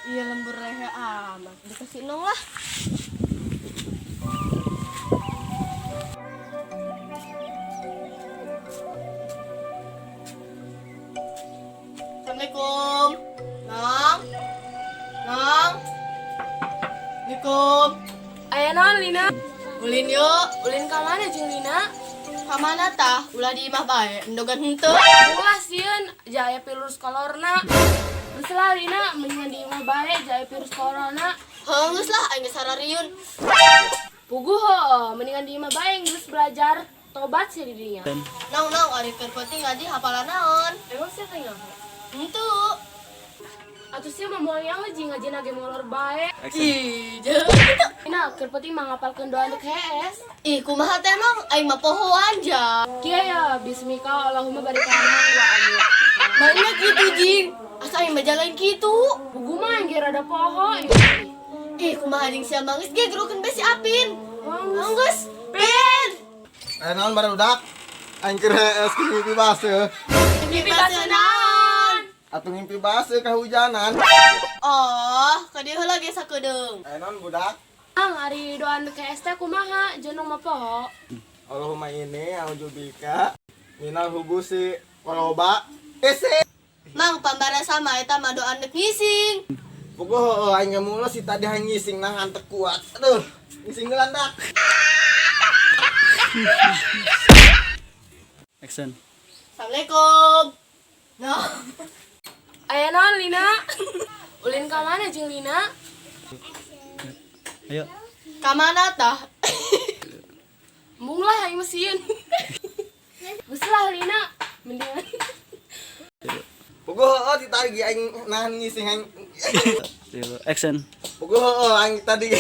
Iya, lembur lehe amat. Dikasih nong lah. Assalamualaikum. Nong. Nong. Assalamualaikum. Aya naon, Lina? Ulin yuk. Ulin ka mana jeung Lina? Ka mana tah? Ulah di imah bae, endogan henteu. Ulah sieun, jaya virus corona. Geus lah, Lina, mendingan di imah bae, jaya virus corona. Heuh, geus lah, aing geus sarariun. Puguh heuh, mendingan di imah bae geus belajar tobat sih di dinya. Nong, nong, ari keur peuting ngaji hafalan naon? Emang sih teh nyaho? Henteu. Atuh sia mah moal nyaho jeung ngajina ge molor bae. Ih, jauh kitu. Lina, keur peuting mah ngapalkeun doa dek hees. Ih, kumaha teh emang aing mah pohoan ja. Kieu ya, bismika Allahumma barik lana wa amwa. Mana kitu jing? Asa aing mah jalan kitu. Puguh mah ge rada poho ieu. Ih, kumaha jeung sia mangis ge gerukeun bae si Apin. Geus. Geus, Pin. Eh, naon barudak? Aing keur hees keur ngimpi baseuh. Mimpi baseuh naon? Atuh ngimpi baseuh kahujanan. Oh, ka dieu heula ge sakedeung. Eh, naon budak? Ang ari doa dek hees teh kumaha? Jenong mah poho. Allahumma inni a'udzubika minal hubusi wal ese. Mang, pambara sama eta mah doa nek ngising. Puguh heueuh aing ge mules si tadi hayang ngising nang antek kuat. Aduh, ngising gelandak. Action. Assalamualaikum. Noh. Aya naon, Lina? Ulin ka mana jeung Lina? Ayo. Ka mana tah? Mung lah aing mah sieun. Geus lah, Lina, mendingan Puguh heueuh ti tadi aing nahan ngising aing. Tilu. Action. Puguh heueuh aing tadi.